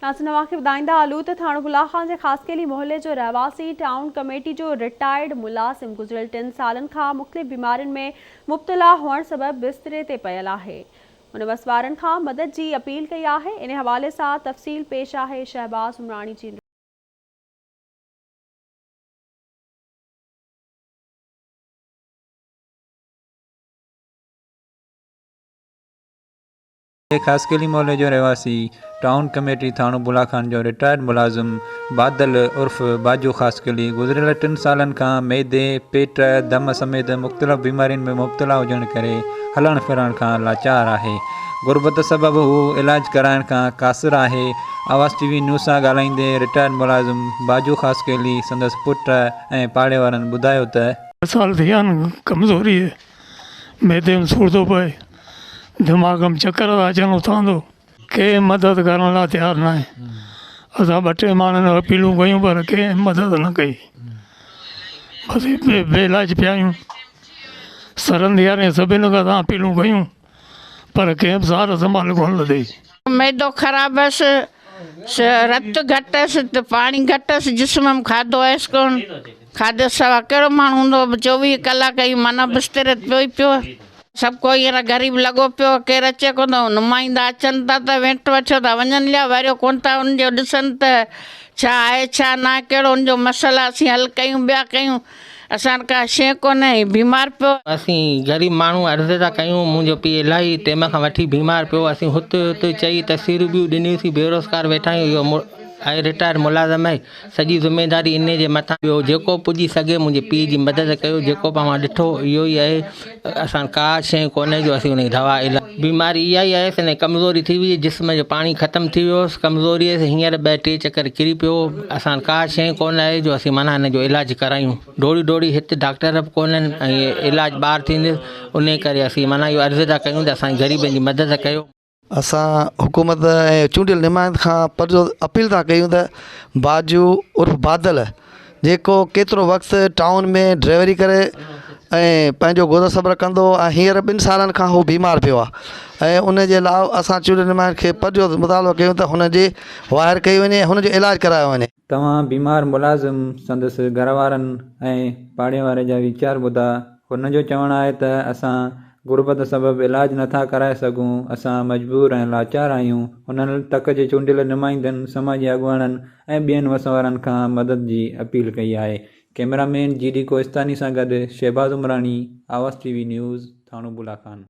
ناظرين اوهان کي ٻڌائيندا هلون ته ٿاڻو گلا خان جي خاصخيلي محلي جو رهواسي ٽائون ڪميٽي جو رٽائرڊ ملازم گذريل ٽن سالن کان مختلف بيمارين ۾ مبتلا هئڻ سبب بستري تي پيل آهي هن وس وارن کان مدد جي اپيل ڪئي آهي انهي حوالي سان تفصيل پيش آهي شهباز عمراڻي جي. خاصخيلي محلي جو رهواسي، ٽائون ڪميٽي ٿاڻو بولا خان جو رٽائرڊ ملازم بادل عرف باجو خاصخيلي گذريل ٽن سالن کان معدي، پيٽ، دم سميت مختلف بيمارين ۾ مبتلا هجڻ ڪري هلڻ ڦرڻ کان لاچار آهي. غربت سبب هو علاج ڪرائڻ کان قاصر آهي. آواز ٽي وي نيوز سان ڳالهائيندي رٽائرڊ ملازم باجو خاصخيلي، سندس پٽ ۽ پاڙي وارن ٻڌايو ته. سال ٿي ويا آهن ڪمزوري معدي ۾ سور ٿو پئي، دماغ ۾ چڪر ٿا اچن اٿان ٿو. ڪنهن مدد ڪرڻ لاء تيار ناهي. اسان ٻه ٽي ماڻهن اپيلون ڪيون پر ڪنهن مدد نه ڪئي. بس بي علاج پيا آهيون. سرندي وارن سڀني کان اسان اپيلون ڪيون پر ڪنهن به سار سنڀال ڪونه لڌي. معدو خراب هيس، رت گهٽ هيس، پاڻي گهٽ هيس، جسم ۾ کاڌو هيس ڪونه. کاڌي سوا ڪهڙو ماڻهو هوندو هو، 24 ڪلاڪ ئي معنيٰ بستري تي پيو ئي پيو. سڀ ڪو هينئر غريب لڳو پيو هو، ڪير اچي ڪونه ٿو. نمائندا اچن ٿا ته وينٽ وٺيو ٿا وڃن ليا، وريو ڪونه ٿا ان جو ڏسن ته ڇا آهي ڇا ناهي، ڪهڙو ان جو مسئلا اسين حل ڪيون ٻيا ڪيون، اسان وٽ ڪا شيء ڪونهي، هي بيمار پيو. اسين غريب ماڻهو عرض ٿا ڪيون، منهنجو پيء الاهي ٽيم کان وٺي بيمار پيو، اسين هت هت چئي تصويرون ٻيون ڏنيونسين، بيروزگار ويٺا آهيون، اهو آهي رٽائرڊ ملازم آهي. سڄي ذميداري انهي جي مٿان. ٻيو جيڪو پڄي سگهي منهنجي پيء جي مدد ڪيو جيڪو به اوهان ڏٺو اهو ئي آهي اسان وٽ ڪا شيء ڪونهي جو اسين ان جي دوا علاج. بيماري اها ئي آهيس ان ڪمزوري ٿي وئي جسم جو پاڻي ختم ٿي ويو هوس ڪمزوري هيس هينئر ٻه ٽي چڪر ڪري پيو اسان وٽ ڪا شيء ڪونه آهي جو اسين معنيٰ ان جو علاج ڪرايون ڊوڙي ڊوڙي هت ڊاڪٽر به ڪونهن ۽ علاج ٻاهر ٿيندس انهي ڪري اسين معنيٰ اهو عرض ٿا ڪيون ته اسان جي غريبن جي مدد ڪيو. اسان حڪومت ۽ چونڊيل نمائندن کان پرزو اپيل ٿا ڪيون ته باجو عرف بادل جيڪو ڪيترو وقت ٽائون ۾ ڊرائيوري ڪري ۽ پنهنجو گذر سفر ڪندو هو ۽ هينئر ٻن سالن کان هو بيمار پيو آهي ۽ ان جي لاء اسان چونڊيل نمائندن کي پرزو مطالبو ڪيون ته هن جي واهر ڪئي وڃي هن جو علاج ڪرايو وڃي. توهان بيمار ملازم، سندس گهر وارن ۽ پاڙي واري جا ويچار ٻڌا. هن جو چوڻ آهي ته اسان غربت سبب علاج نه ٿا ڪرائي سگهون، اسان مجبور ۽ لاچار آهيون. هنن تڪ جي چونڊيل نمائندن، سماجي اڳواڻن ۽ ٻين وس وارن کان مدد جي اپيل ڪئي آهي. ڪئميرا مين جي ڊي ڪوهستاني سان گڏ Shahbaz Umrani, Awaz T V news, ٿاڻو بولا خان.